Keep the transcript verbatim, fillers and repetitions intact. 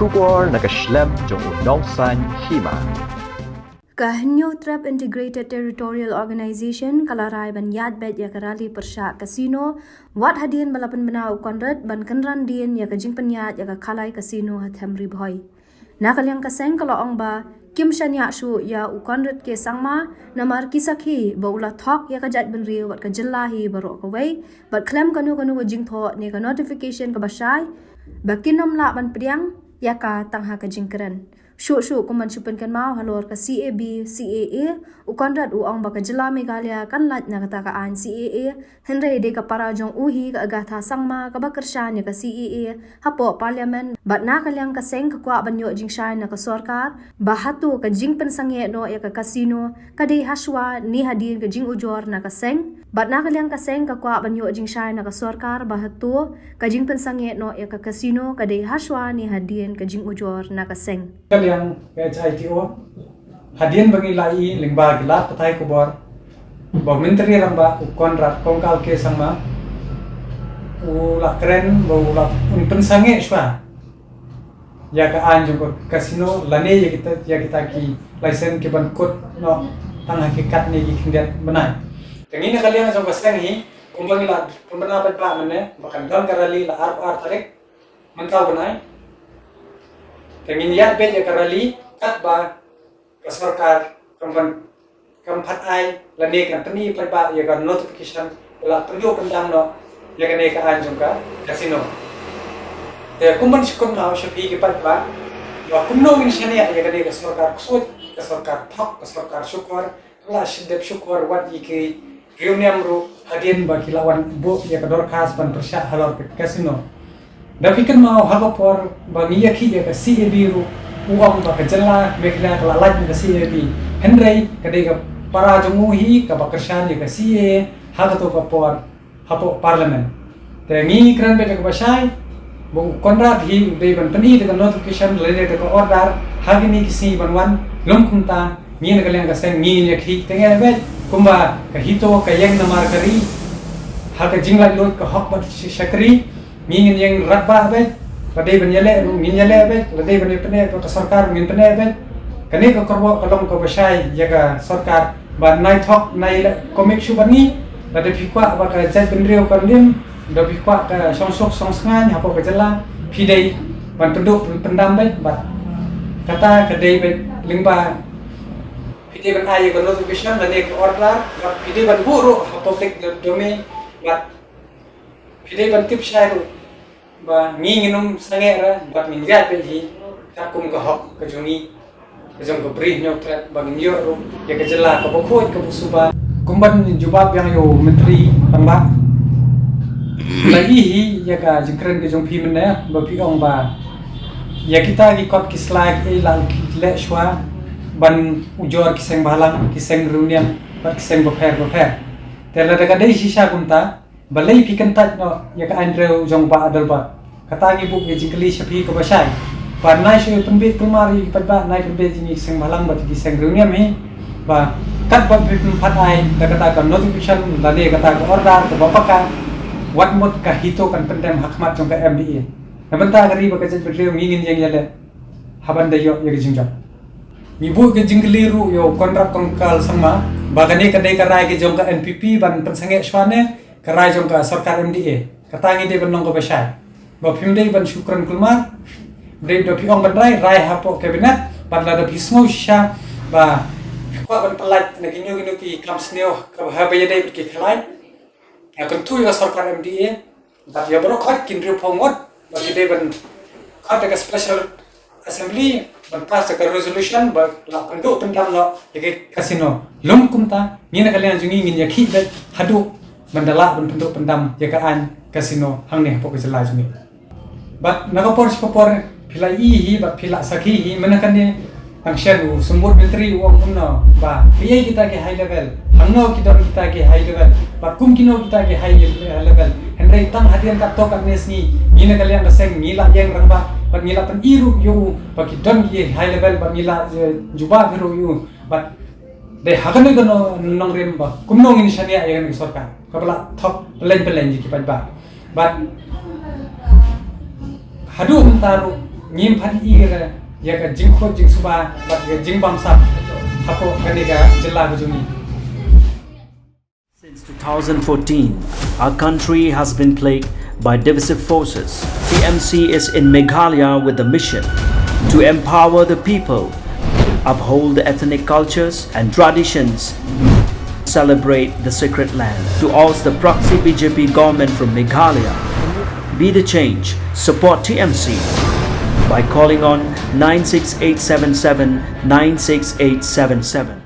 Khubor na ka shlem jong u Nongsaiñ Hima. Ka Hynñiewtrep Integrated Territorial Organization ka la rai ban ïaid beit ïa ka rally pyrshah casino, wat hadien ba la pynbna u Conrad ban kynran dien ïa ka jingpynïaid ïa ka Khalai Casino ha Them Ri Bhoi. Na ka liang ka seng ka la ong ba kim shaniah shuh ïa u Conrad K Sangma, namar ki sakhi ba u la thok ïa ka jaitbynriew bad ka jylla hi baroh kawei, bad khlem kano kano ka jingthoh ne ka notification kaba shai, ba kin ym lah ban pdiang ïa ka tang ha ka jingkren. Shuh shuh kum ban shu pynkynmaw halor ka C A B, C A A, u Conrad u ong ba ka jylla Meghalaya kan lait na kata ka aiñ C A A, hynrei dei ka para jong u hi ka Agatha Sangma kaba kyrshan ïa ka C A A hapoh Parliament, bad na ka liang ka seng ka kwah ban ïoh jingshai na ka sorkar ba hato ka jingpynsangeh noh ïa ka casino ka dei hashwa ne hadien ka jingujor na ka seng, bad na ka liang ka seng ka kwah ban ïoh jingshai na ka sorkar ba hato ka jingpynsangeh noh ïa ka casino ka dei hashwa ne hadien ka jingujor na ka seng. Ka liang ka H I T O, hadien ba ngi la ïohi lyngba ki lad pathai khubor ba u Myntri Rangbah u Conrad Kongkal K Sangma u la kren ba u la, un pynsangeh shuwa ïa ka aiñ jong ka casino lane ïa kita, ïa kita ki license ki ban kut noh tang ha ki katne ki khyndiat bnai. Te ngi na ka liang jong ka seng hi, kumba ngi la pynbna paidbah mynne ba kan don ka rally la arphew ar tarik mynta u bnai. Te ngin ïaid beit ïa ka rally katba ka sorkar kam pyn, kam pat ai lane kan pyni paidbah ïa ka notification ba la pynduh pyndam noh ïa kane ka aiñ jong ka casino. Te kum ban shu kynmaw sha phi ki paidbah ba kumno ngin shaniah ïa kane ka sorkar ksuid, ka sorkar thok, ka sorkar shukor, la shah dep shukor wat ïa ki riewniam ruh hadien ba ki la wan buh ïa ka dorkhas ban pyrshah halor ka casino. Da phi kynmaw ha ka por ba ngi ïakhih ïa ka C A B ruh, u ong ba ka jylla Meghalaya ka la lait na ka C A B. Hynrei ka dei ka para jong u hi kaba kyrshan ïa ka C A A ha kato ka por hapoh Parliament. Te ngi kren beit da kaba shai ba u Conrad hi u dei ban pyni da ka notification lane da ka order ha kine ki sngi ban wan, lym kumta ngi na ka liang ka seng ngi ngin ïakhih teng eh beit kumba ka HITO ka ïeng namar ka ri ha ka jinglaitluid ka hok bad shakri. Ngi ngin ïeng radbah beit, lada dei ban ïaleh ruh ngin ïaleh beit, lada dei ban ïapyneh bad ka sorkar ruh ngin pyneh beit. Kane ka kyrwoh ka long kaba shai ïa ka sorkar ba nai thok nai leh comic shuh bad ngi. Lada phi kwah ba ka jaitbynriew kan lim, lada phi kwah ka shongsuk shongsngaiñ hapoh ka jylla, phi dei ban pynduh pyn, pyndam beit bad kata ka dei beit lyngba phi dei ban ai ïa ka notification lane ka order bad phi dei ban buh ruh ha public domain bad phi dei ban tip shai ruh ba ngi ngin ym sangeh re bad ngin ïaid beit hi katkum ka hok ka jong ngi, ka jong ka Bri Hynñiewtrep ba ngin ïoh ruh ïa ka jylla kaba khuid kaba suba. Kum ban jubab biang ïa u Myntri Rangbah, la ïohi ïa ka jingkren ka jong phi mynne ba phi ong ba ïa kita ki kot ki sla kiei la leh shuwa ban ujor ki seng bhalang, ki seng riewniam bad ki seng bapher bapher. Te lada ka dei shisha kumta, balei phi kyntait noh ïa ka aiñrew jong Bah Adelbert? Kata ngi buh ïa jingkylli sha phi kaba shai. Ba nai shu pynbeit kulmar ïa ki paidbah, nai pynbeit ïa ki seng bhalang bad ki seng riewniam hi ba katba phi pynpat ai da kata ka notification lane kata ka order kaba paka, wat mut ka HITO kan pyndem ha khmat jong ka M D A. Na bynta ka ri bad ka jaitbynriew ngi ngin ïeng ïaleh ha ban da ïoh ïa ka jingjop. Ngi buh ka jingkylli ruh ïa u Conrad Kongkal Sangma ba kane ka dei ka rai ka jong ka N P P ban pynsangeh shuwa ne ka rai jong ka sorkar M D A. Kata ngi dei ban long kaba shai ba phim dei ban shu kren kulmar. Dei da phi ong ban rai, rai hapoh cabinet bad lada phi sngew shisha ba phi kwah ban pyllait na kino kino ki kam sniew kaba haba ïadei bad ki khlaiñ, ïa kyntu ïa ka sorkar M D A bad ïa baroh khoit ki hynriewphew ngut ba ki dei ban khot da ka special assembly ban pass da ka resolution ba la pynduh pyndam noh ïa ka casino. Lym kumta ngi na ka liang jong ngi ngin ïakhih beit haduh ban da lah ban pynduh pyndam ïa ka aiñ casino hangne hapoh ka jylla jong ngi. Bad na ka por sha ka por phi la ïohi hi bad phi la sakhi hi mynne kane. Tang shen u Symbud Myntri u ong kumno ba kiei kita ki high level, hangno ki don kita ki high level bad kum kino kita ki high level. Hynrei tang hadien katto katne sngi ngi na ka liang ka seng ngi la ïeng rangbah bad ngi la pyni ruh ïa u ba ki don ki high level bad ngi la, eh, jubab ruh ïa u. Bad dei ha kane ka nongrim ba kumno ngin shaniah ïa kane ka sorkar kaba la thok pyllein pyllein ïa ki paidbah. Bad haduh mynta ruh Ngim pat i re ïa ka jingkhuid jingsuba bad ka jingbamsap hapoh kane ka jylla ka jong ngi. Since two thousand fourteen, our country has been plagued by divisive forces. T M C is in Meghalaya with the mission to empower the people, uphold the ethnic cultures and traditions, celebrate the sacred land. To oust the proxy B J P government from Meghalaya, be the change, support T M C by calling on nine six eight seven seven nine six eight seven seven.